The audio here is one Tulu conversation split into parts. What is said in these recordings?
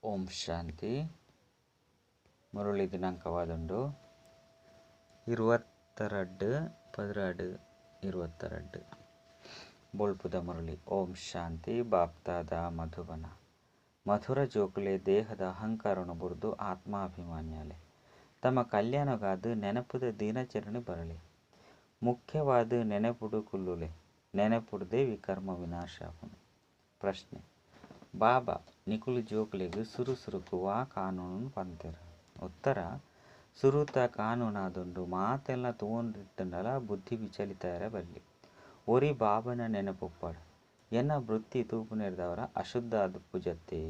ಓಂ ಶಾಂತಿ. ಮುರಳಿ ದಿನಾಂಕವಾದುಂಡು 22/12/22. ಬೊಳ್ಪುದ ಮುರಳಿ. ಓಂ ಶಾಂತಿ. ಬಾಪ್ತಾದ ಮಧುಬನ. ಮಧುರ ಜೋಕುಲೆ ದೇಹದ ಅಹಂಕಾರನು ಬುರ್ದು ಆತ್ಮಾಭಿಮಾನ್ಯಾಲೆ ತಮ್ಮ ಕಲ್ಯಾಣಗಾದ ನೆನಪುದ ದಿನಚರಣೆ ಬರಲಿ. ಮುಖ್ಯವಾದ ನೆನಪುಡು ಕುಲ್ಲುಲೆ ನೆನಪುಡ್ದೆ ವಿಕರ್ಮ ವಿನಾಶಾಪುನು. ಪ್ರಶ್ನೆ: ಬಾಬಾ ನಿಕುಲು ಜೋಕುಲೆಗ್ ಸುರು ಸುರುಕು ವಾ ಕಾನೂನುನು ಪಂತೆರ್? ಉತ್ತರ: ಸುರುತ ಕಾನೂನಾದುಂಡು ಮಾತೆನ್ಲ ತೂವೊಂದಿತ್ತುಂಡಲ ಬುದ್ಧಿ ವಿಚಲಿತ ಆಯೆರೆ ಬಲ್ಲಿ. ಒರಿ ಬಾಬಾನ ನೆನಪು ಉಪ್ಪಡ್. ಎನ್ನ ವೃತ್ತಿ ತೂಪುನೆರ್ದಾವರ ಅಶುದ್ಧ ಆದುಪ್ಪುಜತ್ತೆ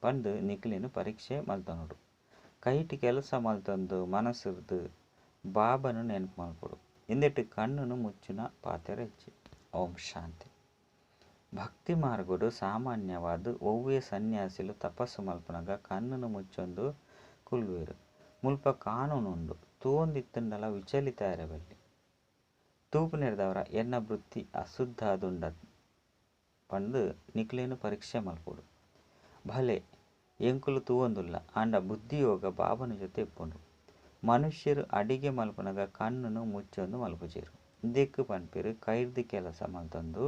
ಪಂದ್ ನಿಕ್ಲೆನ್ ಪರೀಕ್ಷೆ ಮಲ್ತೊನೊಡು. ಕೈಟ್ ಕೆಲಸ ಮಲ್ತೊಂದು ಮನಸ್ಸುರ್ದು ಬಾಬಾನ್ ನೆನಪು ಮಲ್ಪೊಡು. ಇಂದೆಟ್ ಕಣ್ಣುನು ಮುಚ್ಚುನ ಪಾತೆರ ಇಜ್ಜಿ. ಓಂ ಶಾಂತಿ. ಭಕ್ತಿ ಮಾರ್ಗಡು ಸಾಮಾನ್ಯವಾದ್ ಒವ್ವೆ ಸನ್ಯಾಸಿಲು ತಪಸ್ಸು ಮಲ್ಪುನಗ ಕಣ್ಣುನು ಮುಚ್ಚೊಂದು ಕುಲ್ಲುವೆರ್. ಮುಲ್ಪ ಕಾನೂನು ಉಂಡು ತೂವೊಂದಿತ್ತುಂಡಲ ವಿಚಲಿತ ಆಯೆರೆ ಬಲ್ಲಿ. ತೂಪುನೆರ್ದಾವರ ಎನ್ನ ವೃತ್ತಿ ಅಶುದ್ಧ ಆದುಂಡ ಪಂದ್ ನಿಕ್ಲೆನ್ ಪರೀಕ್ಷೆ ಮಲ್ಪೊಡು. ಭಲೆ ಎಂಕುಲು ತೂವೊಂದುಲ್ಲ ಆಂಡ ಬುದ್ಧಿಯೋಗ ಬಾಬನ ಜೊತೆ ಇಪ್ಪುಂಡು. ಮನುಷ್ಯೆರ್ ಅಡಿಗೆ ಮಲ್ಪುನಗ ಕಣ್ಣುನು ಮುಚ್ಚೊಂದು ಮಲ್ಪುಜೆರ್. ಇಂದೆಕ್ ಪನ್ಪೆರ್ ಕೈರ್ದ್ ಕೆಲಸ ಮಲ್ತೊಂದು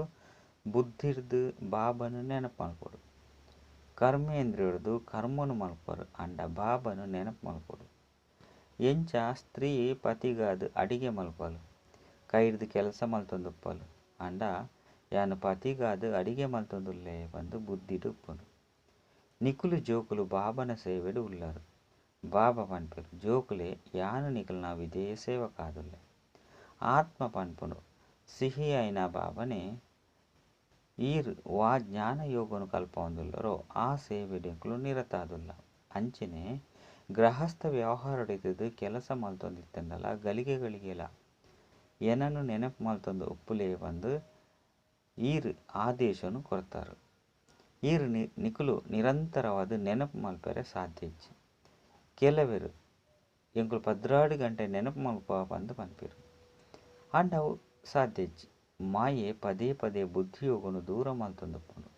ಬುದ್ಧಿರ್ದ್ ಬಾಬಾನ್ ನೆನಪು ಮಲ್ಪೊಡು. ಕರ್ಮೇಂದ್ರಿಯೊರ್ದು ಕರ್ಮೊನು ಮಲ್ಪುವರ್ ಆಂಡ ಬಾಬಾನ್ ನೆನಪು ಮಲ್ಪೊಡು. ಎಂಚ ಸ್ತ್ರೀ ಪತಿಗಾದ್ ಅಡಿಗೆ ಮಲ್ಪುವಲ್ ಕೈರ್ದ್ ಕೆಲಸ ಮಲ್ತೊಂದುಪ್ಪಲ್ ಆಂಡ ಯಾನ್ ಪತಿಗಾದ್ ಅಡಿಗೆ ಮಲ್ತೊಂದುಲ್ಲೆ ಪಂದ್ ಬುದ್ಧಿಡ್ ಉಪ್ಪುಂಡು. ನಿಕುಲು ಜೋಕುಲು ಬಾಬನ ಸೇವೆಡ್ ಉಲ್ಲರ್. ಬಾಬಾ ಪನ್ಪೆರ್ ಜೋಕುಲೆ ಯಾನ್ ನಿಕಲ್ನ ವಿಧೇಯ ಸೇವಕಾದುಲ್ಲೆ. ಆತ್ಮ ಪನ್ಪುಂಡು ಸಿಹಿಯಾಯಿನ ಬಾಬನೇ ಈರ್ ವಾ ಜ್ಞಾನ ಯೋಗನು ಕಲ್ಪಾವೊಂದುಲ್ಲರೋ ಆ ಸೇವೆಡ್ ಎಂಕುಲು ನಿರತಾದುಲ್ಲ. ಅಂಚನೆ ಗೃಹಸ್ಥ ವ್ಯವಹಾರಡಿತ್ತುದು ಕೆಲಸ ಮಲ್ತೊಂದಿತ್ತುಂಡಲ ಗಳಿಗೆ ಗಳಿಗೆಲ ಎನನು ನೆನಪು ಮಲ್ತೊಂದು ಉಪ್ಪುಲೆ ಪಂದ್ ಈರ್ ಆದೇಶನು ಕೊರ್ತಾರ್. ಈರ್ ನಿಕುಲು ನಿರಂತರವಾದ್ ನೆನಪು ಮಲ್ಪೆರೆ ಸಾಧ್ಯ ಇಜ್ಜಿ. ಕೆಲವೆರ್ ಎಂಕುಲು 12 ಗಂಟೆ ನೆನಪು ಮಲ್ಪುವ ಪಂದ್ ಪನ್ಪೆರ್. ಆಂಡ ಅವು ಸಾಧ್ಯ ಇಜ್ಜಿ. ಮಾಯೆ ಪದೇ ಪದೇ ಬುದ್ಧಿಯೋಗನು ದೂರ ಮಲ್ತೊಂದುಪ್ಪುಂಡು.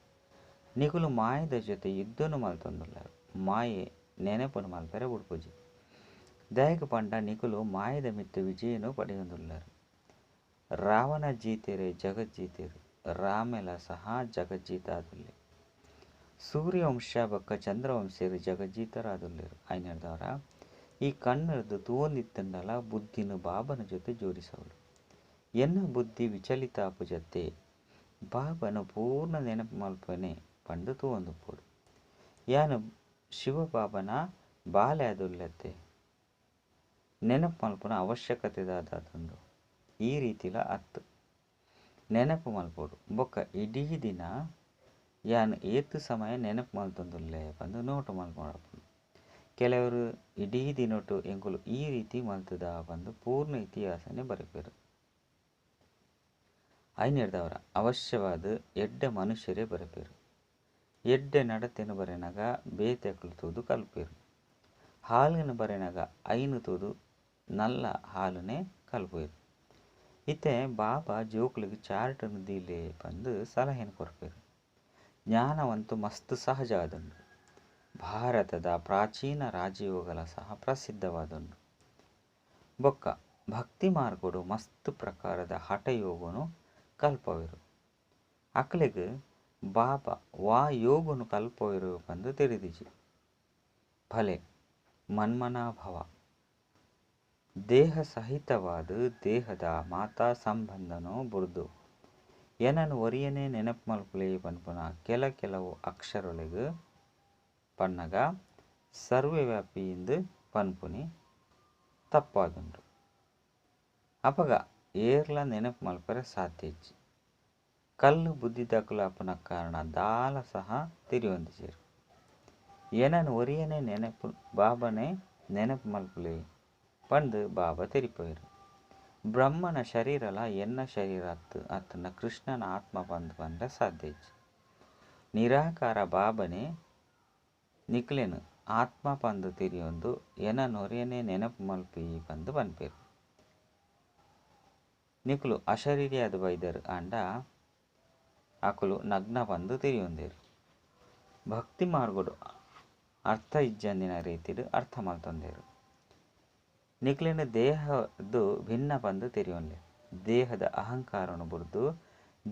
ನಿಕುಲು ಮಾಯೆದ ಜೊತೆ ಯುದ್ಧನು ಮಲ್ತೊಂದುಲ್ಲರ್. ಮಾಯೆ ನೆನಪುನು ಮಲ್ಪೆರೆ ಬುಡ್ಪುಜಿ. ದಾಯೆಗ್ ಪಂಡ ನಿಕುಲು ಮಾಯೆದ ಮಿತ್ತ್ ವಿಜಯನು ಪಡೆಯೊಂದುಲ್ಲರ್. ರಾವಣ ಜೀತೆರೆ ಜಗಜ್ಜೀತೆರ್. ರಾಮೆಲ ಸಹ ಜಗಜ್ಜೀತಾದುಲ್ಲೆ. ಸೂರ್ಯವಂಶ ಬೊಕ್ಕ ಚಂದ್ರವಂಶೆರ್ ಜಗಜ್ಜೀತರಾದುಲ್ಲೆರ್. ಐನೆರ್ದಾವರ ಈ ಕಣ್ಣುರ್ದು ತೂವೊಂದಿತ್ತುಂಡಲ ಬುದ್ಧಿನ್ ಬಾಬನ ಜೊತೆ ಜೋಡಿಸವೊಡು. ಎನ್ನ ಬುದ್ಧಿ ವಿಚಲಿತ ಆಪುಜತ್ತೆ ಬಾಬನ ಪೂರ್ಣ ನೆನಪು ಮಲ್ಪುವೆನೆ ಪಂದ್ ತೂವೊಂದುಪ್ಪೊಡು. ಯಾನ್ ಶಿವಬಾಬನ ಬಾಲೆ ಆದುಲ್ಲೆತ್ತೆ ನೆನಪು ಮಲ್ಪುನ ಅವಶ್ಯಕತೆ ದಾದಾದುಂಡು. ಈ ರೀತಿಲ ಅತ್. ನೆನಪು ಮಲ್ಪೊಡು ಬೊಕ್ಕ ಇಡೀ ದಿನ ಯಾನ್ ಏತ್ ಸಮಯ ನೆನಪು ಮಲ್ತೊಂದುಲ್ಲೆ ಪಂದ್ ನೋಟ್ ಮಲ್ಪೊಡಾಪುಂಡು. ಕೆಲವರು ಇಡೀ ದಿನೊಟು ಎಂಕುಲು ಈ ರೀತಿ ಮಲ್ತುದ ಪಂದ್ ಪೂರ್ಣ ಇತಿಹಾಸನೆ ಬರೆಪೆರ್. ಐನೆರ್ದಾವರ ಅವಶ್ಯವಾದ್ ಎಡ್ಡೆ ಮನುಷ್ಯರೇ ಬರೆಪೆರ್. ಎಡ್ಡೆ ನಡತೆನ್ ಬರೆನಗ ಬೇತೆಕುಲು ತೂದು ಕಲ್ಪೆರ್. ಹಾಲುನು ಬರೆನಗ ಐನ್ ತೂದು ನಲ್ಲ ಹಾಲುನೆ ಕಲ್ಪುವೆರ್. ಇತ್ತೆ ಬಾಬಾ ಜೋಕುಲೆಗ್ ಚಾರ್ಟ್ ನು ದೀಲೆ ಪಂದ್ ಸಲಹೆನ್ ಕೊರ್ಪೆರ್. ಜ್ಞಾನವಂತು ಮಸ್ತ್ ಸಹಜ ಆದುಂಡು. ಭಾರತದ ಪ್ರಾಚೀನ ರಾಜಯೋಗಲ ಸಹ ಪ್ರಸಿದ್ಧವಾದುಂಡು. ಬೊಕ್ಕ ಭಕ್ತಿ ಮಾರ್ಗಡು ಮಸ್ತ್ ಪ್ರಕಾರದ ಹಠಯೋಗನು ಕಲ್ಪವೆರ್. ಅಕ್ಲೆಗ್ ಬಾಬಾ ವಾ ಯೋಗನು ಕಲ್ಪವೆರ್ ಪಂದ್ ತೆರಿದಿಜಿ. ಭಲೆ ಮನ್ಮನಾಭವ. ದೇಹ ಸಹಿತವಾದ್ ದೇಹದ ಮಾತಾ ಸಂಬಂಧನು ಬುಡ್ದು ಎನನ್ ಒರಿಯನೇ ನೆನಪು ಮಲ್ಪುಲೆ ಪನ್ಪುನ ಕೆಲ ಕೆಲವು ಅಕ್ಷರೊಲೆಗ್ ಪನ್ನಗ ಸರ್ವವ್ಯಾಪಿ ಇಂದ್ ಪನ್ಪುನಿ ತಪ್ಪಾದುಂಡು. ಅಪಗ ಏರ್ಲ ನೆನಪು ಮಲ್ಪೆರೆ ಸಾಧ್ಯ ಇಜ್ಜಿ. ಕಲ್ಲು ಬುದ್ಧಿದಕುಲು ಆಪುನ ಕಾರಣ ದಾಲ ಸಹ ತೆರಿಯೊಂದಿಜೆರ್. ಎನನ್ ಒರಿಯನೇ ನೆನಪು ಬಾಬನೇ ನೆನಪು ಮಲ್ಪುಲೆ ಪಂದ್ ಬಾಬಾ ತೆರಿಪಾಯೆರ್. ಬ್ರಹ್ಮನ ಶರೀರಲ ಎನ್ನ ಶರೀರ ಅತ್ತ್ ಅತ್ತ್ಂಡ ಕೃಷ್ಣನ ಆತ್ಮ ಪಂದ್ ಪಂಡ ಸಾಧ್ಯ ಇಜ್ಜಿ. ನಿರಾಕಾರ ಬಾಬನೇ ನಿಕ್ಲೆನ್ ಆತ್ಮ ಪಂದ್ ತೆರಿಯೊಂದು ಎನನೊರಿಯನೇ ನೆನಪು ಮಲ್ಪಿ ಪಂದ್ ಪನ್ಪೆರ್. ನಿಕುಲು ಅಶರೀರಿಯಾದ್ ಬೈದರ್ ಆಂಡ ಅಕುಲು ನಗ್ನ ಪಂದ್ ತೆರಿಯೊಂದೆರ್. ಭಕ್ತಿ ಮಾರ್ಗಡು ಅರ್ಥ ಇಜ್ಜಂದಿನ ರೀತಿಡ್ ಅರ್ಥ ಮಲ್ತೊಂದೆರ್. ನಿಕ್ಲೆನ್ ದೇಹರ್ದ್ ಭಿನ್ನ ಪಂದ್ ತೆರಿಯೊನ್ಲೆ. ದೇಹದ ಅಹಂಕಾರೊನು ಬುಡ್ದು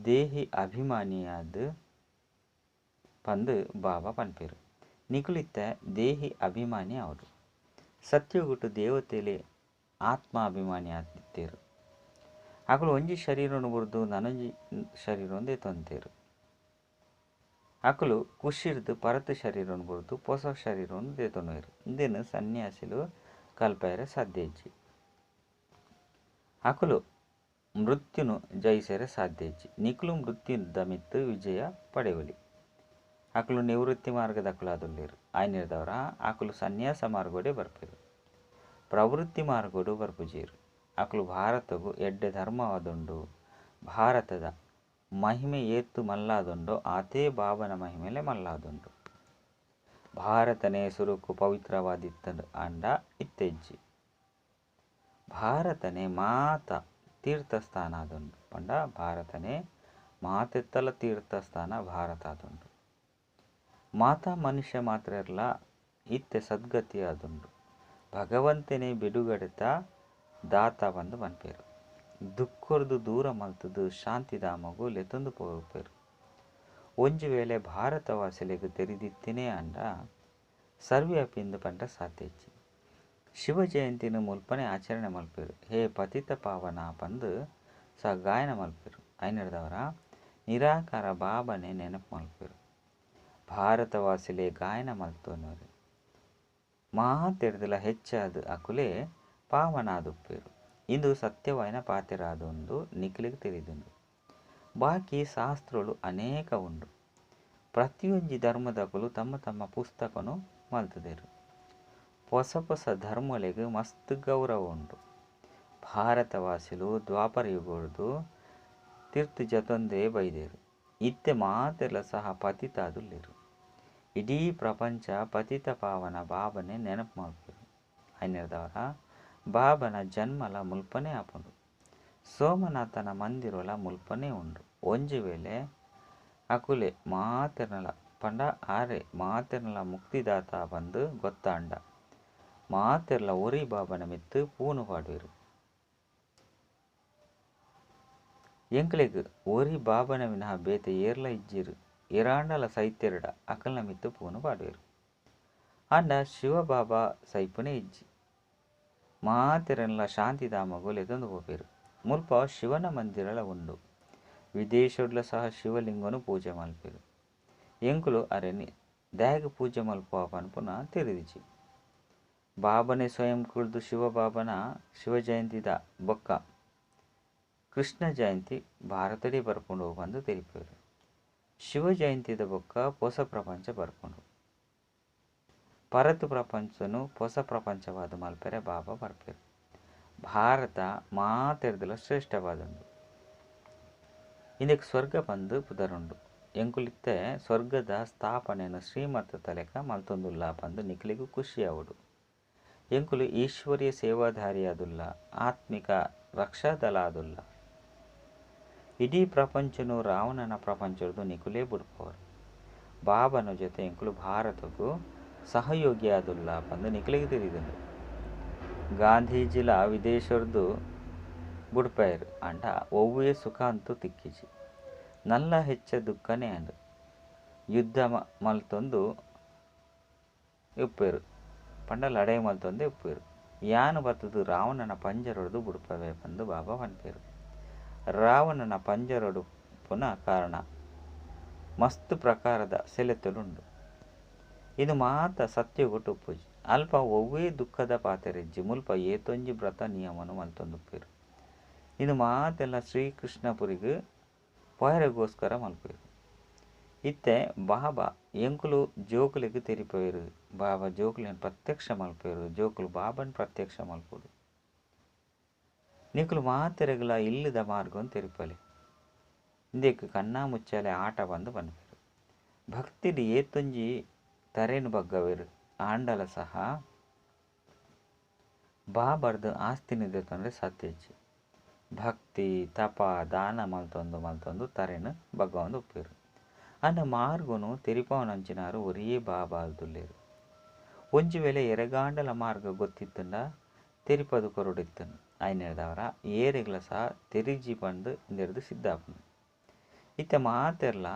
ದೇಹಿ ಅಭಿಮಾನಿಯಾದ್ ಪಂದ್ ಬಾಬಾ ಪನ್ಪೆರ್. ನಿಕುಲು ಇತ್ತೆ ದೇಹಿ ಅಭಿಮಾನಿ ಆವೊಡು. ಸತ್ಯುಗೊಟು ದೇವತೆಲೇ ಆತ್ಮಾಭಿಮಾನಿ ಆದಿತ್ತೆರ್. ಅಕುಲು ಒಂಜಿ ಶರೀರೊನು ಬುಡ್ದು ನನೊಂಜಿ ಶರೀರೊನು ದೆತೊಂತೆರ್. ಅಕುಲು ಖುಷಿರ್ದ್ ಪರತ್ ಶರೀರೊನು ಬುಡ್ದು ಪೊಸ ಶರೀರೊನು ದೆತೊನುವೆರ್. ಉಂದೆನ್ ಸನ್ಯಾಸಿಲು ಕಲ್ಪೆರೆ ಸಾಧ್ಯ ಇಜ್ಜಿ. ಅಕುಲು ಮೃತ್ಯುನು ಜಯಿಸೆರೆ ಸಾಧ್ಯ ಇಜ್ಜಿ. ನಿಕುಲು ಮೃತ್ಯುದ ಮಿತ್ತ್ ವಿಜಯ ಪಡೆವೊಲಿ. ಅಕುಲು ನಿವೃತ್ತಿ ಮಾರ್ಗದಕುಲಾದುಲ್ಲೆರ್. ಆಯಿನೆಡ್ದಾವರ ಅಕುಲು ಸನ್ಯಾಸ ಮಾರ್ಗೊಡೇ ಬರ್ಪೆರ್. ಪ್ರವೃತ್ತಿ ಮಾರ್ಗೊಡು ಬರ್ಪುಜೆರ್. ಅಕುಲು ಭಾರತೊಗು ಎಡ್ಡೆ ಧರ್ಮವಾದುಂಡು. ಭಾರತದ ಮಹಿಮೆ ಏತ್ ಮಲ್ಲಾದುಂಡೋ ಆತೇ ಬಾಬನ ಮಹಿಮೆಲ ಮಲ್ಲಾದುಂಡು. ಭಾರತನೇ ಸುರುಕು ಪವಿತ್ರವಾದಿತ್ತ್ಂಡ್ ಆಂಡ ಇತ್ತೆ ಇಜ್ಜಿ. ಭಾರತನೇ ಮಾತ ತೀರ್ಥಸ್ಥಾನ ಆದುಂಡು ಪಂಡ ಭಾರತನೇ ಮಾತೆತ್ತಲ ತೀರ್ಥಸ್ಥಾನ ಭಾರತ ಆದುಂಡು. ಮಾತಾ ಮನುಷ್ಯ ಮಾತ್ರೆರ್ಲಾ ಇತ್ತೆ ಸದ್ಗತಿ ಆದುಂಡು. ಭಗವಂತೆನೇ ಬಿಡುಗಡೆತ ದಾತ ಪಂದ್ ಪನ್ಪೆರ್. ದುಃಖೊರ್ದು ದೂರ ಮಲ್ತ್ದ್ ಶಾಂತಿಧಾಮೊಗು ಲೆತೊಂದು ಪೋಪೆರ್. ಒಂಜಿ ವೇಳೆ ಭಾರತವಾಸಿಲೆಗ್ ತೆರಿದಿತ್ತಿನೇ ಆಂಡ ಸರ್ವವ್ಯಾಪಿಂದ್ ಪಂಡ ಸಾಧ್ಯ ಇಜ್ಜಿ. ಶಿವ ಜಯಂತಿನ್ ಮುಲ್ಪನೆ ಆಚರಣೆ ಮಲ್ಪುವೆರ್. ಹೇ ಪತಿತ ಪಾವನ ಪಂದ್ ಸಹ ಗಾಯನ ಮಲ್ಪುವೆರ್. ಆಯಿನೆಡ್ದಾವರ ನಿರಾಕಾರ ಬಾಬಾನೇ ನೆನಪು ಮಲ್ಪುವೆರ್. ಭಾರತವಾಸಿಲೇ ಗಾಯನ ಮಲ್ತೊನುವೆರ್. ಮಾತೆಡ್ದ್ಲ ಹೆಚ್ಚಾದ್ ಅಕುಲೇ ಪಾವನ ಆದುಪ್ಪೆರ್. ಇಂದು ಸತ್ಯವಾಯಿನ ಪಾತೆರ ಆದುಂಡು ನಿಕ್ಲೆಗ್ ತೆರಿದುಂಡು. ಬಾಕಿ ಶಾಸ್ತ್ರೊಲು ಅನೇಕ ಉಂಡು. ಪ್ರತಿಯೊಂಜಿ ಧರ್ಮದಕುಲು ತಮ್ಮ ತಮ್ಮ ಪುಸ್ತಕೊನು ಮಲ್ತ್ದೆರ್. ಪೊಸ ಪೊಸ ಧರ್ಮೊಲೆಗ್ ಮಸ್ತ್ ಗೌರವ ಉಂಡು. ಭಾರತವಾಸಿಲು ದ್ವಾಪರ ಯುಗೊಡ್ದು ತಿರ್ತ್ ಜತ್ತೊಂದೇ ಬೈದೆರ್. ಇತ್ತೆ ಮಾತೆರ್ಲಾ ಸಹ ಪತಿತ ಆದುಲ್ಲೆರ್. ಇಡೀ ಪ್ರಪಂಚ ಪತಿತ ಪಾವನ ಬಾಬಾನೇ ನೆನಪು ಮಲ್ಪುವೆರ್. ಆಯಿನೆಡ್ದಾವರ ಬಾಬನ ಜನ್ಮಲ ಮುಲ್ಪನೇ ಆಪುಂಡು. ಸೋಮನಾಥನ ಮಂದಿರೊಲ ಮುಲ್ಪನೇ ಉಂಡು. ಒಂಜಿ ವೇಳೆ ಅಕುಲೇ ಮಾತೆರ್ನಲ ಪಂಡ ಆರೇ ಮಾತೆರ್ನಲ ಮುಕ್ತಿದಾತ ಪಂದ್ ಗೊತ್ತಾಂಡ ಮಾತೆರ್ಲಾ ಒರಿ ಬಾಬನ ಮಿತ್ತ್ ಪೂನು ಪಾಡುವೆರ್. ಎಂಕ್ಲೆಗ್ ಒರಿ ಬಾಬನ ವಿನಃ ಬೇತೆ ಏರ್ಲಾ ಇಜ್ಜೆರ್. ಏರಾಂಡಲ ಸೈತೆರ್ಡ ಅಕಲ್ನ ಮಿತ್ತ್ ಪೂನು ಪಾಡುವೆರ್. ಆಂಡ ಶಿವಬಾಬಾ ಸೈಪುನೇ ಇಜ್ಜಿ. ಮಾತೆರೆನ್ಲಾ ಶಾಂತಿಧಾಮೊಗು ಲೆತೊಂದು ಪೋಪೆರ್. ಮುಲ್ಪ ಶಿವನ ಮಂದಿರಲ ಉಂಡು. ವಿದೇಶೊಡ್ಲ ಸಹ ಶಿವಲಿಂಗೊನು ಪೂಜೆ ಮಲ್ಪುವೆರ್. ಎಂಕುಲು ಅರೆನ್ ದಾಯೆಗ್ ಪೂಜೆ ಮಲ್ಪುವ ಪನ್ಪುನ ತೆರಿದಿಜಿ. ಬಾಬನೇ ಸ್ವಯಂ ಕುಲ್ದು ಶಿವಬಾಬನ ಶಿವ ಜಯಂತಿದ ಬೊಕ್ಕ ಕೃಷ್ಣ ಜಯಂತಿ ಭಾರತಡೇ ಬರ್ಪುಂಡು ಪಂದ್ ತೆರಿಪುವೆರ್. ಶಿವ ಜಯಂತಿದ ಬೊಕ್ಕ ಪೊಸ ಪ್ರಪಂಚ ಬರ್ಪುಂಡು. ಪರತ್ ಪ್ರಪಂಚೊನು ಪೊಸ ಪ್ರಪಂಚವಾದ್ ಮಲ್ಪೆರೆ ಬಾಬಾ ಬರ್ಪೆರ್. ಭಾರತ ಮಾತೆಡ್ದ್ಲ ಶ್ರೇಷ್ಠವಾದುಂಡು. ಇಂದೆಕ್ ಸ್ವರ್ಗ ಪಂದ್ ಪುದರುಂಡು. ಎಂಕುಲಿತ್ತೆ ಸ್ವರ್ಗದ ಸ್ಥಾಪನೆನ್ ಶ್ರೀಮತತ ಲೆಕ ಮಲ್ತೊಂದುಲ್ಲ ಪಂದ್ ನಿಕ್ಲೆಗ್ ಖುಷಿ ಆವೊಡು. ಎಂಕುಲು ಈಶ್ವರೀಯ ಸೇವಾಧಾರಿಯಾದುಲ್ಲ. ಆತ್ಮಿಕ ರಕ್ಷಾದಲ ಆದುಲ್ಲ. ಇಡೀ ಪ್ರಪಂಚೊನು ರಾವಣನ ಪ್ರಪಂಚೊಡ್ದು ನಿಕುಲೇ ಬುಡ್ಪವೊಡು. ಬಾಬನ ಜೊತೆ ಎಂಕುಲು ಭಾರತೊಗು ಸಹಯೋಗಿ ಆದುಲ್ಲ ಪಂದ್ ನಿಕ್ಲೆಗ್ ತೆರಿದುಂಡು. ಗಾಂಧೀಜಿಲ ವಿದೇಶೊರ್ದು ಬುಡ್ಪಾಯೆರ್ ಆಂಡ ಒವ್ವೇ ಸುಖ ಅಂತೂ ತಿಕ್ಕಿಜಿ. ನಲ್ಲ ಹೆಚ್ಚ ದುಃಖನೇ ಆಂಡ್. ಯುದ್ಧ ಮಲ್ತೊಂದು ಉಪ್ಪುವೆರ್ ಪಂಡ ಲಡಾಯಿ ಮಲ್ತೊಂದೇ ಉಪ್ಪುವೆರ್. ಯಾನ್ ಬತ್ತ್ದ್ ರಾವಣನ ಪಂಜರೊಡ್ದು ಬುಡ್ಪವೆ ಪಂದ್ ಬಾಬಾ ಪನ್ಪೆರ್. ರಾವಣನ ಪಂಜರೊಡು ಉಪ್ಪುನ ಕಾರಣ ಮಸ್ತ್ ಪ್ರಕಾರದ ಸೆಲೆತ್ತುಲು ಉಂಡು. ಇಂದು ಮಾತ ಸತ್ಯೊಗೊಟು ಉಪ್ಪುಜಿ. ಅಲ್ಪ ಒವ್ವೇ ದುಃಖದ ಪಾತೆರ ಇಜ್ಜಿ. ಮುಲ್ಪ ಏತೊಂಜಿ ವ್ರತ ನಿಯಮೊನು ಮಲ್ತೊಂದುಪ್ಪುವೆರ್. ಇಂದು ಮಾತೆಲ್ಲ ಶ್ರೀಕೃಷ್ಣಪುರಿಗ್ ಪೋಯೆರೆಗೋಸ್ಕರ ಮಲ್ಪುವೆರ್. ಇತ್ತೆ ಬಾಬಾ ಎಂಕುಲು ಜೋಕುಲೆಗ್ ತೆರಿಪವೆರ್. ಬಾಬಾ ಜೋಕುಲೆನ್ ಪ್ರತ್ಯಕ್ಷ ಮಲ್ಪುವೆರ್. ಜೋಕುಲು ಬಾಬನ್ ಪ್ರತ್ಯಕ್ಷ ಮಲ್ಪೊಡು. ನಿಕುಲು ಮಾತೆರೆಗ್ಲಾ ಇಲ್ಲದ ಮಾರ್ಗೊನು ತೆರಿಪಲೆ. ಇಂದೆಕ್ ಕಣ್ಣಾ ಮುಚ್ಚಾಲೆ ಆಟ ಪಂದ್ ಪನ್ಪೆರ್. ಭಕ್ತಿಡ್ ಏತೊಂಜಿ ತರೆನ್ ಬಗ್ಗವೆರ್ ಆಂಡಲ ಸಹ ಬಾಬರ್ದ್ ಆಸ್ತಿನ್ ದೆತೊನರೆ ಸಾಧ್ಯ ಇಜ್ಜಿ. ಭಕ್ತಿ ತಪ ದಾನ ಮಲ್ತೊಂದು ಮಲ್ತೊಂದು ತರೆನ್ ಬಗ್ಗವೊಂದು ಉಪ್ಪುವೆರ್. ಆಂಡ ಮಾರ್ಗೊನು ತೆರಿಪಾವುನಂಚಿನಾರ್ ಒರಿಯೇ ಬಾಬಾ ಆದುಲ್ಲೆರ್. ಒಂಜಿ ವೇಳೆ ಎರೆಗಾಂಡಲ ಮಾರ್ಗ ಗೊತ್ತಿತ್ತುಂಡ ತೆರಿಪದು ಕೊರೊಡಿತ್ತುಂಡು. ಐನೆರ್ದವರ ಏರೆಗ್ಲ ಸಹ ತೆರಿಜಿ ಪಂದ್ ಇಂದೆರ್ದ್ ಸಿದ್ಧ ಆಪುಂಡು. ಇತ್ತೆ ಮಾತೆರ್ಲ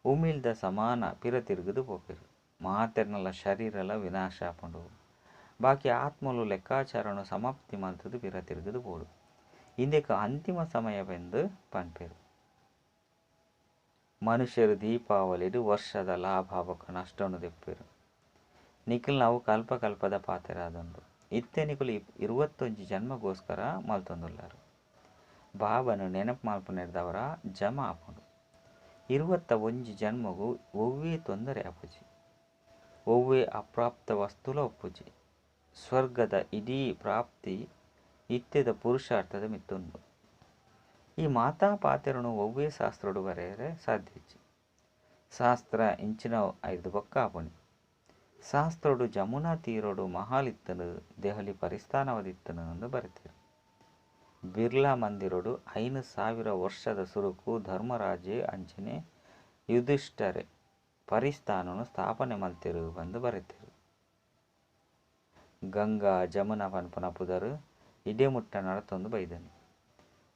ಉಮಿಲ್ದ ಸಮಾನ ಪಿರ ತಿರುಗುದು ಪೋಪೆರ್. ಮಾತೆರ್ನಲ ಶರೀರಲ ವಿನಾಶ ಆಪುಂಡು. ಬಾಕಿ ಆತ್ಮಲು ಲೆಕ್ಕಾಚಾರನು ಸಮಾಪ್ತಿ ಮಲ್ತುದು ಪಿರ ತಿರುಗುದು ಪೋಡು. ಇಂದೆಕ್ ಅಂತಿಮ ಸಮಯ ಪಂದ್ ಪನ್ಪೆರ್. ಮನುಷ್ಯರು ದೀಪಾವಳಿಡ್ ವರ್ಷದ ಲಾಭ ಬೊಕ್ಕ ನಷ್ಟನು ದೆಪ್ಪೆರ್. ನಿಕಲ್ನ ಅವು ಕಲ್ಪ ಕಲ್ಪದ ಪಾತೆರಾದುಂಡು. ಇತ್ತೆ ನಿಕುಲು 21 ಜನ್ಮಗೋಸ್ಕರ ಮಲ್ತೊಂದುಲ್ಲರು. ಬಾಬಾನು ನೆನಪು ಮಲ್ಪುನೆರ್ದವರ ಜಮಾ ಆಪುಂಡು. 21 ಜನ್ಮಗು ಒವ್ವೇ ತೊಂದರೆ ಆಪುಜಿ. ಒವ್ವೇ ಅಪ್ರಾಪ್ತ ವಸ್ತುಲ ಉಪ್ಪುಜಿ. ಸ್ವರ್ಗದ ಇಡೀ ಪ್ರಾಪ್ತಿ ಇತ್ತೆದ ಪುರುಷಾರ್ಥದ ಮಿತ್ತುಂಡು. ಈ ಮಾತಾ ಪಾತೆರನು ಒವ್ವೇ ಶಾಸ್ತ್ರಡು ಬರೆಯರೆ ಸಾಧ್ಯ ಇಜ್ಜಿ. ಶಾಸ್ತ್ರ ಇಂಚಿನ ಐದು ಬೊಕ್ಕ ಆಪುಣಿ. ಶಾಸ್ತ್ರಡು ಜಮುನಾ ತೀರಡು ಮಹಲ್ ಇತ್ತನು ದೆಹಲಿ ಪರಿಸ್ಥಾನವದಿತ್ತನು ಎಂದು ಬರೆತೇರು. ಬಿರ್ಲಾ ಮಂದಿರಡು 5000 ವರ್ಷದ ಸುರುಕು ಧರ್ಮರಾಜೆ ಅಂಚನೆ ಯುಧಿಷ್ಠರೆ ಪರಿಸ್ಥಾನನು ಸ್ಥಾಪನೆ ಮಲ್ತೆರು ಪಂದು ಬರೆತೇರು. ಗಂಗಾ ಜಮುನಾ ಪನ್ಪುನ ಪುದರು ಇಡೆ ಮುಟ್ಟ ನಡತೊಂದು ಬೈದನು.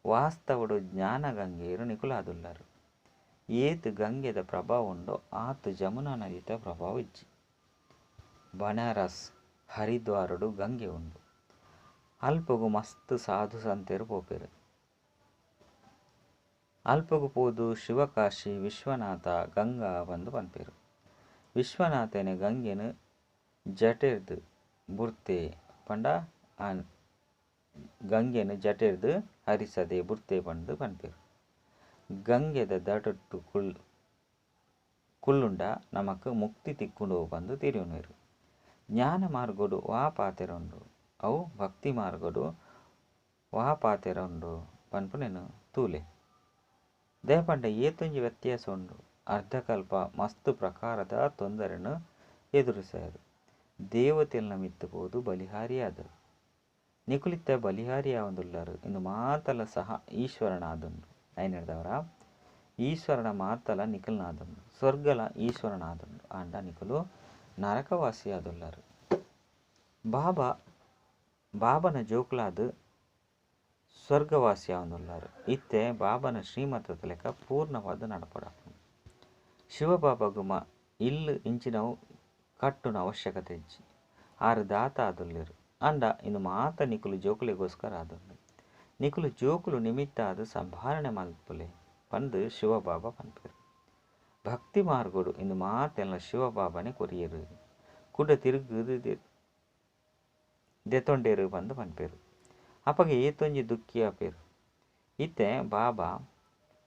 ವಾಸ್ತವಡು ಜ್ಞಾನ ಗಂಗೆಯರು ನಿಕುಲಾದುಲ್ಲರು. ಏತ್ ಗಂಗೆದ ಪ್ರಭಾವ ಉಂಡೋ ಆತ್ ಜಮುನಾ ನದಿತ ಪ್ರಭಾವ ಇಜ್ಜಿ. ಬನಾರಸ್ ಹರಿದ್ವಾರಡು ಗಂಗೆ ಉಂಡು. ಅಲ್ಪಗು ಮಸ್ತ್ ಸಾಧು ಸಂತೆರು ಪೋಪೆರು. ಅಲ್ಪಗು ಪೋದು ಶಿವಕಾಶಿ ವಿಶ್ವನಾಥ ಗಂಗಾ ಪಂದು ಪನ್ಪೆರು. ವಿಶ್ವನಾಥನೆ ಗಂಗೆನು ಜಟೆರ್ದು ಬುರ್ತೆ ಪಂಡ ಆನ್ ಗಂಗೆನು ಜಟೆರ್ದು ಹರಿಸದೆ ಬುರ್ತೆ ಪಂದು ಪನ್ಪೆರು. ಗಂಗೆದ ದಡಟ್ಟು ಕುಲ್ಲುಂಡ ನಮಕ್ ಮುಕ್ತಿ ತಿಕ್ಕುಂಡು ಪಂದು ತಿರಿಯುನುವೆರು. ಜ್ಞಾನ ಮಾರ್ಗಡು ವಾ ಪಾತೆರುಂಡು ಅವು ಭಕ್ತಿ ಮಾರ್ಗಡು ವಾ ಪಾತೆರುಂಡು ಪನ್ಪುನೆನು ತೂಲೆ. ದಯಪಂಡ ಏತೊಂಜಿ ವ್ಯತ್ಯಾಸ ಉಂಡು. ಅರ್ಧಕಲ್ಪ ಮಸ್ತ್ ಪ್ರಕಾರದ ತೊಂದರೆನು ಎದುರಿಸಾಯರು. ದೇವತೆಲ್ನ ಮಿತ್ತು ಪೋದು ಬಲಿಹಾರಿಯಾದರು. ನಿಕುಲಿತ್ತ ಬಲಿಹಾರಿಯಾವಂದುಲ್ಲರು ಇಂದು ಮಾತಲ ಸಹ ಈಶ್ವರನಾದುಂಡು. ಐನೆರ್ದವರ ಈಶ್ವರನ ಮಾತಲ ನಿಕುಲ್ನಾದುಂಡು. ಸ್ವರ್ಗಲ ಈಶ್ವರನಾದುಂಡು. ಆಂಡ ನಿಕುಲು ನರಕವಾಸಿಯಾದುಲ್ಲರು. ಬಾಬಾ ಬಾಬನ ಜೋಕುಲಾದ್ ಸ್ವರ್ಗವಾಸಿಯಾವಂದುಲ್ಲರು. ಇತ್ತೆ ಬಾಬನ ಶ್ರೀಮತದ ಲೆಕ್ಕ ಪೂರ್ಣವಾದ ನಡಪಡಾಪುಂಡು. ಶಿವಬಾಬಾಗು ಇಲ್ಲು ಇಂಚಿನವು ಕಟ್ಟುನ ಅವಶ್ಯಕತೆ ಇಜ್ಜಿ. ಆರು ದಾತ ಆದುಲ್ಲೆರು. ಅಂಡ ಇಂದು ಮಾತ ನಿಕುಲು ಜೋಕುಲೆಗೋಸ್ಕರ ಆದುಂಡು. ನಿಕುಲು ಜೋಕುಲು ನಿಮಿತ್ತ ಆದ್ ಸಂಭಾಳನೆ ಮಲ್ಪುಲೆ ಪಂದು ಶಿವಬಾಬಾ ಪನ್ಪೆರು. ಭಕ್ತಿ ಮಾರ್ಗಡು ಇಂದು ಮಾತೆಲ್ಲ ಶಿವಬಾಬಾನೆ ಕೊರಿಯೆರು. ಕುಡ ತಿರುಗುದು ದೆತೊಂಡೇರು ಪಂದು ಪನ್ಪೆರು. ಅಪಗ ಏತೊಂಜಿ ದುಃಖಿ ಆಪೆರು. ಇತ್ತೆ ಬಾಬಾ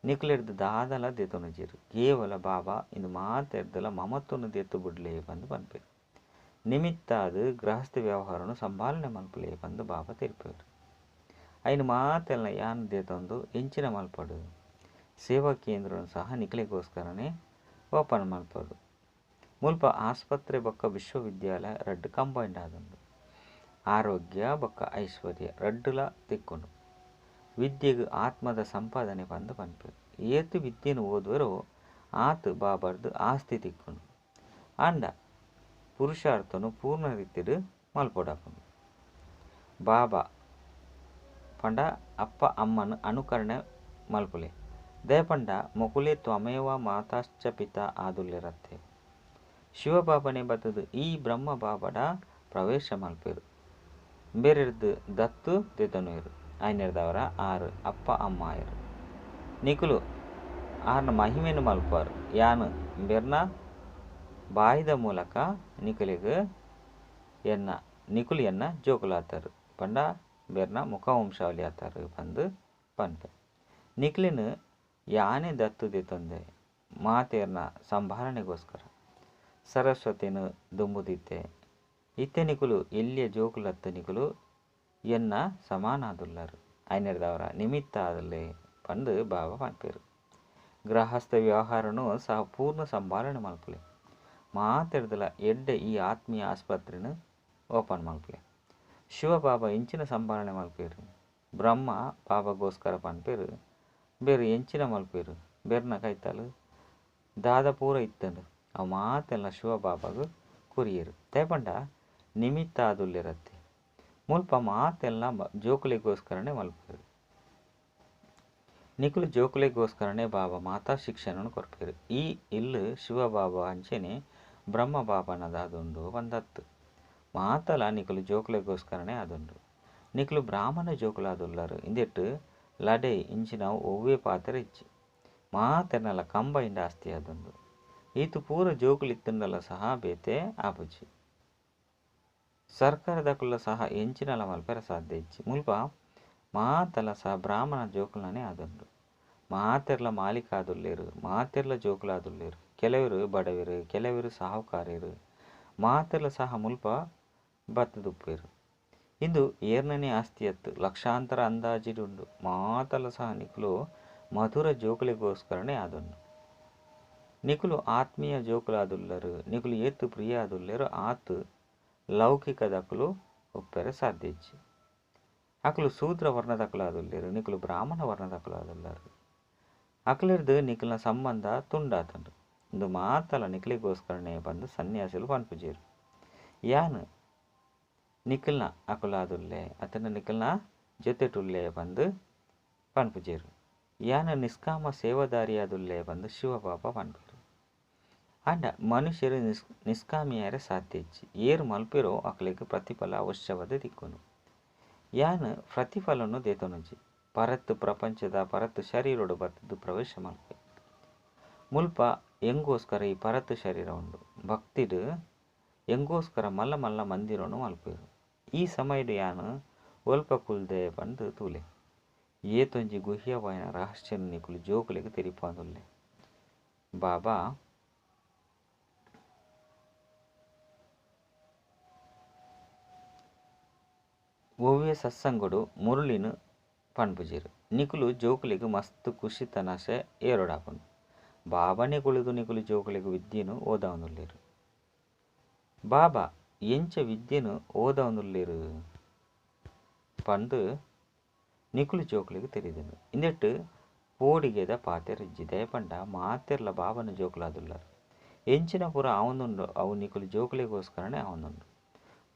ನಿಕುಲೆರ್ದು ದಾದಲ ದೆತೊನುಜೆರು. ಕೇವಲ ಬಾಬಾ ಇಂದು ಮಾತೆರ್ದಲ ಮಮತ್ವನು ದೆತ್ತು ಬುಡ್ಲೆ ಪಂದು ಪನ್ಪೆರು. ನಿಮಿತ್ತಾದ್ ಗೃಹಸ್ಥ ವ್ಯವಹಾರನು ಸಂಭಾಳನೆ ಮಲ್ಪುಲೆ ಪಂದು ಬಾಬಾ ತೆರಿಪೆರು. ಐನು ಮಾತೆಲ್ಲ ಯಾನ್ ದೆತೊಂದು ಎಂಚಿನ ಮಲ್ಪಡು. ಸೇವಾ ಕೇಂದ್ರನು ಸಹ ನಿಕುಲೆಗೋಸ್ಕರನೇ ಓಪನ್ ಮಲ್ಪಡು. ಮುಲ್ಪ ಆಸ್ಪತ್ರೆ ಬೊಕ್ಕ ವಿಶ್ವವಿದ್ಯಾಲಯ ರಡ್ಡು ಕಂಬೈಂಡ್ ಆದುಂಡು. ಆರೋಗ್ಯ ಬೊಕ್ಕ ಐಶ್ವರ್ಯ ರಡ್ಡುಲ ತಿಕ್ಕುಂಡು. ವಿದ್ಯೆಗ್ ಆತ್ಮದ ಸಂಪಾದನೆ ಪಂದು ಪನ್ಪೆರು. ಏತ್ ವಿದ್ಯೆನು ಓದುವರೋ ಆತ್ ಬಾಬರ್ದು ಆಸ್ತಿ ತಿಕ್ಕುಂಡು. ಆಂಡ ಪುರುಷಾರ್ಥನು ಪೂರ್ಣ ರೀತಿಡ್ ಮಲ್ಪೊಡಾಪುಂಡು. ಬಾಬಾ ಪಂಡ ಅಪ್ಪ ಅಮ್ಮನ ಅನುಕರಣೆ ಮಲ್ಪುಲೆ. ದಯಪಂಡ ಮೊಕುಲೆ ತ್ವಮೇವ ಮಾತಾಶ್ಚ ಪಿತಾ ಆದುಲ್ಲೆರತ್ತೆ. ಶಿವಬಾಬನೆ ಬತ್ತದು ಈ ಬ್ರಹ್ಮ ಬಾಬಡ ಪ್ರವೇಶ ಮಲ್ಪೆರು. ಬೇರೆರ್ದು ದತ್ತು ದೆತೊನುವೆರು. ಐನೆರ್ದವರ ಆರು ಅಪ್ಪ ಅಮ್ಮ ಆಯೆರು. ನಿಕುಲು ಆರ್ನ ಮಹಿಮೆನು ಮಲ್ಪುವರು. ಯಾನು ಬೆರ್ನ ಬಾಯಿದ ಮೂಲಕ ನಿಕುಲೆಗ್ ಎನ್ನ ನಿಕುಲು ಎನ್ನ ಜೋಕುಲಾತರು ಪಂಡ ಬೆರ್ನ ಮುಖವಂಶಾವಳಿ ಆತರು ಪಂದು ಪನ್ಪೆ. ನಿಕುಲೆನು ಯಾನೇ ದತ್ತು ದೆತೊಂದೆ ಮಾತೆರ್ನ ಸಂಭಾಳನೆಗೋಸ್ಕರ. ಸರಸ್ವತಿನ ದುಂಬುದಿತ್ತೆ. ಇತ್ತೆ ನಿಕುಲು ಎಲ್ಲಿಯ ಜೋಕುಲತ್ತ ನಿಕುಲು ಎನ್ನ ಸಮಾನಾದುಲ್ಲರು. ಐನೆರ್ದವರ ನಿಮಿತ್ತ ಆದಲ್ಲೇ ಪಂದು ಬಾಬಾ ಪನ್ಪೆರು. ಗೃಹಸ್ಥ ವ್ಯವಹಾರನು ಸಹ ಪೂರ್ಣ ಸಂಭಾಳನೆ ಮಲ್ಪುಲೆ. ಮಾತೆರ್ದಲ ಎಡ್ಡೆ ಈ ಆತ್ಮೀಯ ಆಸ್ಪತ್ರೆನು ಓಪನ್ ಮಲ್ಪುಲೆ. ಶಿವಬಾಬಾ ಎಂಚಿನ ಸಂಭಾಳನೆ ಮಲ್ಪೆರು. ಬ್ರಹ್ಮ ಬಾಬಾಗೋಸ್ಕರ ಪನ್ಪೆರು. ಬೇರೆ ಎಂಚಿನ ಮಲ್ಪೆರು. ಬೆರ್ನ ಕೈತಲು ದಾದ ಪೂರ ಇತ್ತಂಡು ಅವು ಮಾತೆಲ್ಲ ಶಿವಬಾಬಾಗು ಕೊರಿಯೆರು. ದಾಯೆಪಂಡ ನಿಮಿತ್ತ ಆದುಲ್ಲೆರತ್ತೆ. ಮುಲ್ಪ ಮಾತೆಲ್ಲ ಜೋಕುಲೆಗೋಸ್ಕರನೇ ಮಲ್ಪೆರು. ನಿಕುಲು ಜೋಕುಲೆಗೋಸ್ಕರನೇ ಬಾಬಾ ಮಾತಾ ಶಿಕ್ಷಣನು ಕೊರ್ಪೆರು. ಈ ಇಲ್ಲು ಶಿವ ಬಾಬಾ ಅಂಚನೆ ಬ್ರಹ್ಮ ಬಾಬಾನದಾದುಂಡು ಪಂದತ್ತು. ಮಾತಲ ನಿಕುಲು ಜೋಕುಲೆಗೋಸ್ಕರನೇ ಆದುಂಡು. ನಿಕುಲು ಬ್ರಾಹ್ಮಣ ಜೋಕುಲಾದುಲ್ಲರು. ಇಂದೆಟ್ ಲಡೈ ಇಂಚಿನವು ಒವ್ವೇ ಪಾತ್ರ ಇಜ್ಜಿ. ಮಾತೆರ್ನಲ ಕಂಬೈಂಡ್ ಆಸ್ತಿ ಆದುಂಡು. ಈತು ಪೂರ ಜೋಕುಲು ಇತ್ತುಂಡಲ ಸಹ ಬೇತೆ ಆಪುಜಿ. ಸರ್ಕಾರದಕುಲ್ಲ ಸಹ ಎಂಚಿನಲ ಮಲ್ಪೆರ ಸಾಧ್ಯ ಇಜ್ಜಿ. ಮುಲ್ಪ ಮಾತಲ ಸಹ ಬ್ರಾಹ್ಮಣ ಜೋಕುಲನೇ ಆದುಂಡು. ಮಾತೆರ್ಲ ಮಾಲೀಕ ಆದುಲ್ಲೆರು, ಮಾತೆರ್ಲ ಜೋಕುಲಾದುಲ್ಲೆರು. ಕೆಲವರು ಬಡವೆರು, ಕೆಲವರು ಸಾಹುಕಾರರು. ಮಾತೆರ್ಲ ಸಹ ಮುಲ್ಪ ಬತ್ತುದುಪ್ಪೆರು. ಇಂದು ಏರ್ನನೇ ಆಸ್ತಿ ಅತ್ತು ಲಕ್ಷಾಂತರ ಅಂದಾಜಿಡುಂಡು. ಮಾತಲ ಸಹ ನಿಕುಲು ಮಧುರ ಜೋಕುಲೆಗೋಸ್ಕರನೇ ಆದುಂಡು. ನಿಕುಲು ಆತ್ಮೀಯ ಜೋಕುಲಾದುಲ್ಲರು. ನಿಕುಲು ಏತು ಪ್ರಿಯ ಆದುಲ್ಲೆರು ಆತು ಲೌಕಿಕದಕುಲು ಒಪ್ಪೆರೆ ಸಾಧ್ಯ ಇಜ್ಜಿ. ಅಕುಲು ಶೂದ್ರ ವರ್ಣದಕುಲಾದುಲ್ಲೆರು, ನಿಕುಲು ಬ್ರಾಹ್ಮಣ ವರ್ಣದಕುಲಾದುಲ್ಲರು. ಅಕುಲೆರ್ದು ನಿಕುಲ್ನ ಸಂಬಂಧ ತುಂಡಾತುಂಡು. ಇಂದು ಮಾತಲ ನಿಕುಲೆಗೋಸ್ಕರನೇ ಪಂದು ಸನ್ಯಾಸಿಲು ಪನ್ಪುಜೆರು. ಯಾನ್ ನಿಕುಲ್ನ ಅಕುಲಾದುಲ್ಲೆ ಅತನ ನಿಕುಲ್ನ ಜೊತೆಟುಲ್ಲೆ ಪಂದು ಪನ್ಪುಜೆರು. ಯಾನ್ ನಿಷ್ಕಾಮ ಸೇವಾದಾರಿಯಾದುಲ್ಲೆ ಪಂದು ಶಿವಬಾಬಾ ಪನ್ಪೆರು. ಆಂಡ ಮನುಷ್ಯರು ನಿಷ್ಕಾಮಿಯಾರೆ ಸಾಧ್ಯ ಇಜ್ಜಿ. ಏರು ಮಲ್ಪೆರೋ ಅಕುಲೆಗ್ ಪ್ರತಿಫಲ ಅವಶ್ಯವಾದ ತಿಕ್ಕುನು. ಯಾನ್ ಪ್ರತಿಫಲನು ದೇತೊನುಜಿ. ಪರತ್ ಪ್ರಪಂಚದ ಪರತ್ ಶರೀರೊಡು ಬತ್ತುದು ಪ್ರವೇಶ ಮಲ್ಪೆ. ಮುಲ್ಪ ಎಂಗೋಸ್ಕರ ಈ ಪರತ್ ಶರೀರ ಉಂಡು. ಭಕ್ತಿಡು ಎಂಗೋಸ್ಕರ ಮಲ್ಲ ಮಲ್ಲ ಮಂದಿರನು ಮಲ್ಪೆರು. ಈ ಸಮಯಡು ಯಾನ್ ಒಲ್ಪ ಕುಲ್ದೆ ಪಂದು ತೂಲೆ. ಏತೊಂಜಿ ಗುಹ್ಯವಾಯಿನ ರಹಸ್ಯನು ನಿಕುಲು ಜೋಕುಲೆಗ್ ತೆರಿಪಾದುಲ್ಲೆ. ಬಾಬಾ ಒವ್ವೇ ಸತ್ಸಂಗಡು ಮುರುಳಿನು ಪನ್ಪುಜೆರು. ನಿಕುಲು ಜೋಕುಲೆಗ್ ಮಸ್ತ್ ಖುಷಿತ ನಶೆ ಏರೋಡಾಪುಂಡು. ಬಾಬಾನೇ ಕುಳಿದು ನಿಕುಲು ಜೋಕುಲೆಗ್ ವಿದ್ಯೆನು ಓದಾವೊಂದುಲ್ಲೆರು. ಬಾಬಾ ಎಂಚ ವಿದ್ಯೆನು ಓದಾವೊಂದುಲ್ಲೆರು ಪಂದು ನಿಕುಲು ಜೋಕುಲೆಗ್ ತೆರಿದುಂಡು. ಇಂದೆಟ್ ಪೋಡಿಗೆದ ಪಾತೆರಿಜ್ಜಿ. ದಯಪಂಡ ಮಾತೆರ್ಲ ಬಾಬನ ಜೋಕುಲಾದುಲ್ಲರು. ಎಂಚಿನ ಪೂರ ಆವೊಂದುಂಡು ಅವು ನಿಕುಲು ಜೋಕುಲೆಗೋಸ್ಕರನೇ ಆವೊಂದುಂಡು.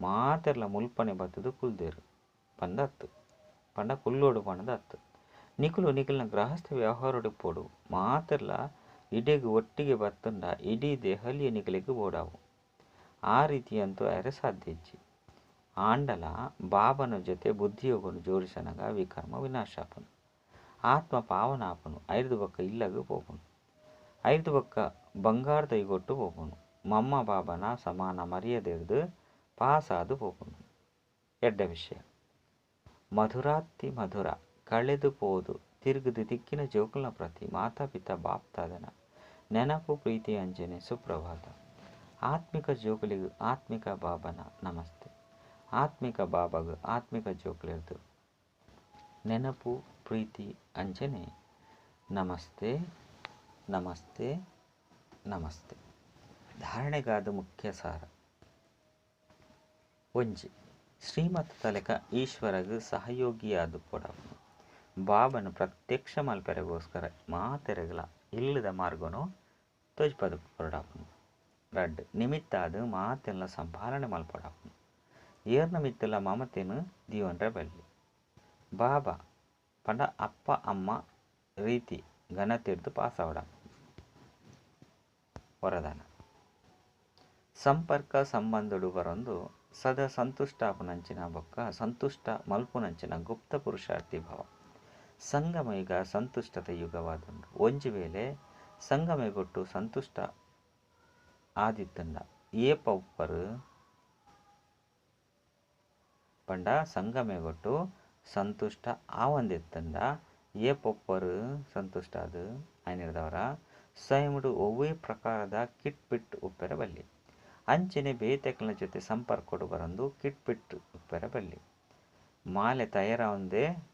ಮಾತೆರ್ಲ ಮುಲ್ಪನೆ ಬತ್ತುದು ಕುಲ್ದೆರು ಪಂದತ್ತು. ಪಂಡ ಕುಲ್ಲೋಡು ಪಂದತ್ತು. ನಿಕುಲು ನಿಕುಲ್ನ ಗೃಹಸ್ಥ ವ್ಯವಹಾರೊಡು ಪೋಡು. ಮಾತೆರ್ಲ ಇಡೆಗ್ ಒಟ್ಟಿಗೆ ಬತ್ತುಂಡ ಇಡೀ ದೆಹಲಿಯ ನಿಕುಲೆಗ್ ಬೋಡಾವು. ಆ ರೀತಿಯಂತೂ ಆಯೆರೆ ಸಾಧ್ಯ ಇಜ್ಜಿ. ಆಂಡಲ ಬಾಬನ ಜೊತೆ ಬುದ್ಧಿಯೋಗನು ಜೋಡಿಸನಗ ವಿಕರ್ಮ ವಿನಾಶಾಪನು. ಆತ್ಮ ಪಾವನ ಆಪನು. ಐರ್ದು ಬೊಕ್ಕ ಇಲ್ಲಗು ಪೋಪುನು. ಐರ್ದು ಬೊಕ್ಕ ಬಂಗಾರದ ಯುಗೊಟ್ಟು ಪೋಪುನು. ಮಮ್ಮ ಬಾಬನ ಸಮಾನ ಮರ್ಯಾದೆರ್ದು ಪಾಸಾದು ಪೋಪುನು. ಎಡ್ಡೆ ವಿಷಯ. ಮಧುರಾತಿ ಮಧುರ ಕಳೆದು ಪೋದು ತಿರುಗುದು ತಿಕ್ಕಿನ ಜೋಕುಲ್ನ ಪ್ರತಿ ಮಾತಾ ಪಿತಾ ಬಾಪ್ತಾದನ ನೆನಪು ಪ್ರೀತಿ ಅಂಜನೆ ಸುಪ್ರಭಾತ. ಆತ್ಮಿಕ ಜೋಕುಲಿಗು ಆತ್ಮಿಕ ಬಾಬನ ನಮಸ್ತೆ. ಆತ್ಮಿಕ ಬಾಬಾಗು ಆತ್ಮಿಕ ಜೋಕುಲಿರ್ದು ನೆನಪು ಪ್ರೀತಿ ಅಂಜನೆ ನಮಸ್ತೆ ನಮಸ್ತೆ ನಮಸ್ತೆ. ಧಾರಣೆಗಾದ ಮುಖ್ಯ ಸಾರ. ಒಂಜಿ ಶ್ರೀಮತ್ ತಲೆಕ ಈಶ್ವರಗ್ ಸಹಯೋಗಿಯಾದ ಪೊಡವು. ಬಾಬನ ಪ್ರತ್ಯಕ್ಷ ಮಲ್ಪೆರೆಗೋಸ್ಕರ ಮಾತೆರೆಗಲ ಇಲ್ಲದ ಮಾರ್ಗನು ತೋಜ್ಪದ ಪೊಡಾಪುನು. ರಡ್ಡ್ ನಿಮಿತ್ತಾದ ಮಾತೆಲ್ಲ ಸಂಭಾಲನೆ ಮಲ್ಪೊಡಾಪುನು. ಏರ್ನ ಮಿತ್ತಲ ಮಮತೆನು ದೀವನ್ರೆ ಬಲ್ಲಿ. ಬಾಬಾ ಪಂಡ ಅಪ್ಪ ಅಮ್ಮ ರೀತಿ ಘನತೆರ್ದು ಪಾಸಾವಡಾಪುನು. ವರದಾನ. ಸಂಪರ್ಕ ಸಂಬಂಧಡು ಬರೊಂದು ಸದಾ ಸಂತುಷ್ಟಾಪುನಂಚಿನ ಬೊಕ್ಕ ಸಂತುಷ್ಟ ಮಲ್ಪುನಂಚಿನ ಗುಪ್ತ ಪುರುಷಾರ್ಥಿ ಭವ. ಸಂಗಮಯುಗ ಸಂತುಷ್ಟತ ಯುಗವಾದುಂಡು. ಒಂಜಿ ವೇಳೆ ಸಂಗಮಯುಗೊಟ್ಟು ಸಂತುಷ್ಟ ಆದಿತ್ತಂಡ ಏಪ ಉಪ್ಪರು ಪಂಡ ಸಂಗಮಯುಗೊಟ್ಟು ಸಂತುಷ್ಟ ಆವಂದಿತ್ತಂಡ ಏಪೊಪ್ಪರು ಸಂತುಷ್ಟ ಅದು ಐನಿರ್ದವರ ಸ್ವಯಂಡು ಒವ್ವೇ ಪ್ರಕಾರದ ಕಿಟ್ ಪಿಟ್ ಉಪ್ಪೆರ ಬಲ್ಲಿ. ಅಂಚನೆ ಬೇತೆಕ್ಲನ ಜೊತೆ ಸಂಪರ್ಕೊಡು ಬರಂದು ಕಿಟ್ ಪಿಟ್ ಉಪ್ಪೆರ ಬಲ್ಲಿ. ಮಾಲೆ ತಯಾರಾವಂದೆ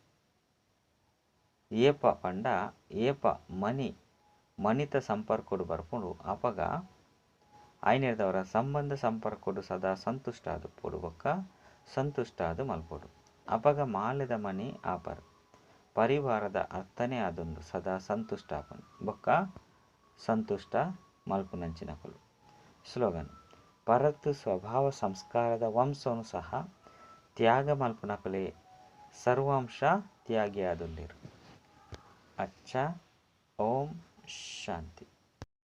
ಏಪ ಪಂಡ ಏಪ ಮನಿ ಮನಿತ ಸಂಪರ್ಕೊಡು ಬರ್ಪುಂಡು ಅಪಗ ಐನಿರ್ದವರ ಸಂಬಂಧ ಸಂಪರ್ಕೊಡು ಸದಾ ಸಂತುಷ್ಟ ಆದು ಪೋಡು ಬೊಕ್ಕ ಸಂತುಷ್ಟ ಆದು ಮಲ್ಪೋಡು. ಅಪಗ ಮಾಲೆದ ಮನಿ ಆಪರ್. ಪರಿವಾರದ ಅರ್ಥನೇ ಆದುಂಡು ಸದಾ ಸಂತುಷ್ಟ ಆಪುಂಡು ಬೊಕ್ಕ ಸಂತುಷ್ಟ ಮಲ್ಪುನಂಚಿನಕುಲು. ಸ್ಲೋಗನ್. ಪರತ್ ಸ್ವಭಾವ ಸಂಸ್ಕಾರದ ವಂಶೊನು ಸಹ ತ್ಯಾಗ ಮಲ್ಪುನಕುಲೇ ಸರ್ವಾಂಶ ತ್ಯಾಗಿ ಆದುಲ್ಲೆರ್. ಅಚ್ಚಾ, ಓಂ ಶಾಂತಿ.